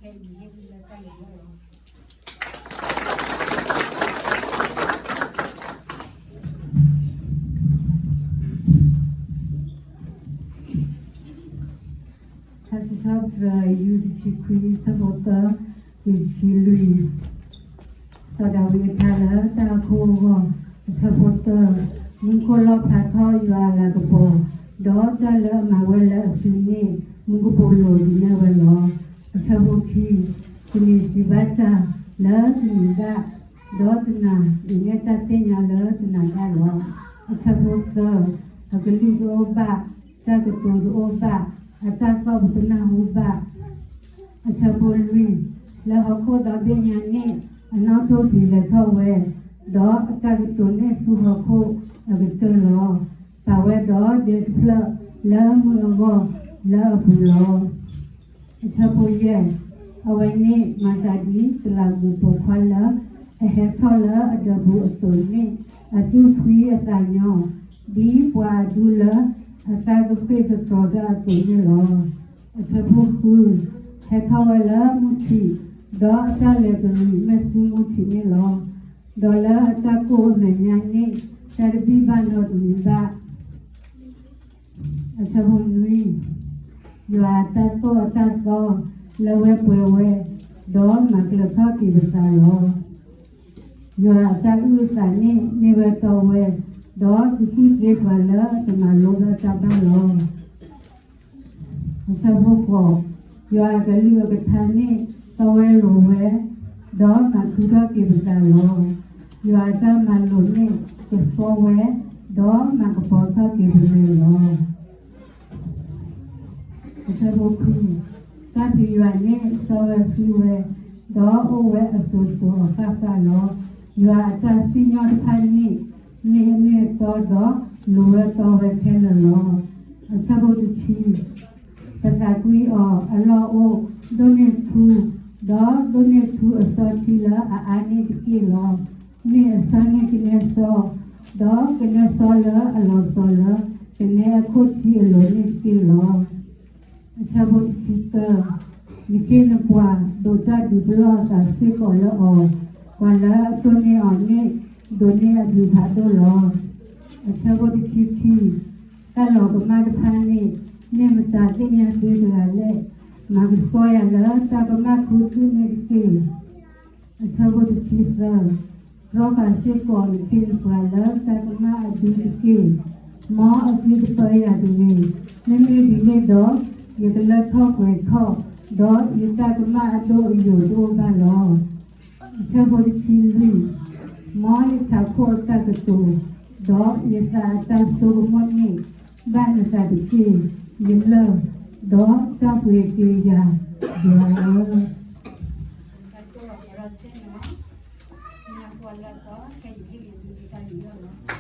ဟဲအံၤဟ့ၣ်ဝံလၢတၢ်လီၢ်လီၤ. ထါစံးထီၣ်ပတြၢၤ ယူၢ်တဆံခွံ ဆၢဖိသၢ တုၤတဆံလွံၢ်. စီၤဒၤဝံးအထါလၢတၢ်အခိၣ်အဂီၢ်. အဆၢဖိသၢ, မူခိၣ်လီၣ်ဖျါထီၣ်ယွၤအလၤကပီၤ, ဒီးတၢ်လၢအမၤဝဲလၢအစုန့ၣ် မူကပိာ်လိၤဒုးနဲၣ်ဝဲလီၤ. အဆၢဖိခံ, တနံၤစံးဘၣ်တၢ်လၢတနံၤဘၣ်, ဒီးတနၤဒုးနဲၣ်တၢ်သ့ၣ်ညါလၢတနၤဘၣ်လီၤ. အဆၢဖိသၢ, အကလုၢ်တအိၣ်ဘၣ်, တၢ်ကတိၤတအိၣ်ဘၣ်, အတၢ်သီၣ်ပတနၢ်ဟူဘၣ်. အဆၢဖိလွံၢ်, လၢဟီၣ်ခိၣ်ဒီဘ့ၣ်ညါန့ၣ် အနီၣ်ထိၣ်ဖံးလဲၤထီၣ်ဝဲ, ဒီးအတၢ်ကတိၤန့ၣ်ဆူဟီၣ်ခိၣ်အကတၢၢ်လီၤ. ပာ်ဝဲဒီးဒဲတဖျၢၣ်လၢမုၢ်အဂီၢ်လၢအပူၤလီၤ. အဆၢဖိယဲၢ်, အဝဲန့ၣ်မၤသးဒ်တလးမူးပိာ်ခွါလၢ အဟဲထီၣ်လၢအဒၢးပူၤအသိးန့ၣ် အသူၣ်ဖှံအသးညီ, ဒ်ပှၤအဒူလၢအသးကဃ့ၢ်သတြီၤတၢ်အသိးန့ၣ်လီၤ. အဆၢဖိဃု, ဟဲထီၣ်ဝဲလၢမူထံး, ဒီးအတၢ်လဲၤတရံးမ့ၢ်ဆူမူထံးန့ၣ်လီၤ. ဒီးလၢအတၢ်ကိၢ်အမဲာ်ညါန့ၣ် တၢ်တဘံၣ်ဘၣ်နီတမံၤဘၣ်. အဆၢဖိနွံ, ယွၤအတၢ်သိၣ်အတၢ်သီ လၢဝဲပှဲၤဝဲ, ဒီးမၤကျၢၤထီၣ်က့ၤပသးလီၤ. ယွၤအတၢ်အုၣ်အသးန့ၣ်မ့ၢ်ဝဲတီဝဲ, ဒီးတကူၣ်သ့ပှၤလၢအတမၤလိဘၣ်တၢ်ဘၣ်လီၤ. အဆၢဖိဃိး, ယွၤအကလုၢ်အကထါန့ၣ်တီဝဲလိၤဝဲ, ဒီးမၤခုထီၣ်က့ၤပသးလီၤ. ယွၤအတၢ်မၤလိာ်န့ၣ်ကဆှီဝဲ, ဒီးမၤကပီၤထီၣ်က့ၤပမဲာ်လီၤ. အဆၢဖိခွံ, တၢ်ဖံးယွၤန့ၣ်စီဝဲဆှံဝဲ, ဒီးအိၣ်ဝဲအစိၤစိၤအဃၣ်ဃၣ်လီၤ. ယွၤအတၢ်စံၣ်ညီၣ်တဖၣ်န့ၣ် မ့ၢ်အမ့ၢ်အတီဒီးလိၤဝဲတီဝဲခဲလၢာ်လီၤ. အဆၢဖိတဆံ, ပသးကွံအီၤအလီၢ်အိၣ်ဒိၣ်န့ၢ်ထူ, ဒီးဒိၣ်န့ၢ်ထူအစီထံလၢအအါန့ၢ်တက့ၢ်လီၤ. မ့ၢ်အဆၢန့ၢ်ကနဲစီ, ဒီးကနဲစီလၢအလီၤစီၤလၢ ကနဲအခိၣ်ထံအလိၤန့ၣ်တက့ၢ်လီၤ. အဆၢဖိတဆံသၢ, နခ့နပှၤဒိးတၢ်ဒုးပလီၢ်အသးစ့ၢ်ကီးလၢအီၤ, ပှၤလၢအတိၢ်န့ၢ်အီၤန့ၣ် ဒိးန့ၢ်အဘျုးဖးဒိၣ်လီၤ. အဆၢဖိတဆံခံ, တၢ်လီၤကမၣ်တဖၣ်န့ၣ် မ့ၢ်မတၤသ့ၣ်ညါသ့တဂၤလဲၣ်. မၤကဆှီယၤလၢတၢ်ကမၣ်ခူသူၣ်န့ၣ်တက့ၢ်. အဆၢဖိတဆံသၢ, တြီဃာ်စ့ၢ်ကီးနခ့နပှၤလၢတၢ်ကမၣ်အဒုတက့ၢ်. မ်အသုတပၢယၤတဂ့ၤ. မ့မ့ၢ်ဒ်န့ၣ်ဒီး ယကလၢထီၣ်ပှဲၤထီၣ်, ဒီးယတၢ်ကမၣ်အဒိၣ်အယိာ်တအိၣ်ဘၣ်လီၤ. အဆၢဖိတဆံလွံၢ်, မ်ယထးခိၣ်အတၢ်ကတိၤ, ဒီးယသးအတၢ်ဆိကမိၣ်န့ၣ် ဘၣ်နသးတက့ၢ်. ယလၢၢ်, ဒီးတၢ်ပှ့ၤက့ၤယၤ, ယွၤဧၢ. တၢ်ကတိၤလီၤစ့ၢ်န့ၣ်, စံၣ်ညီၣ်ကွီၢ်လၢအသီ ခဲအံၤဟ့ၣ်ဂံၢ်ဘါတၢ်ယူးယီၣ်လီၤ.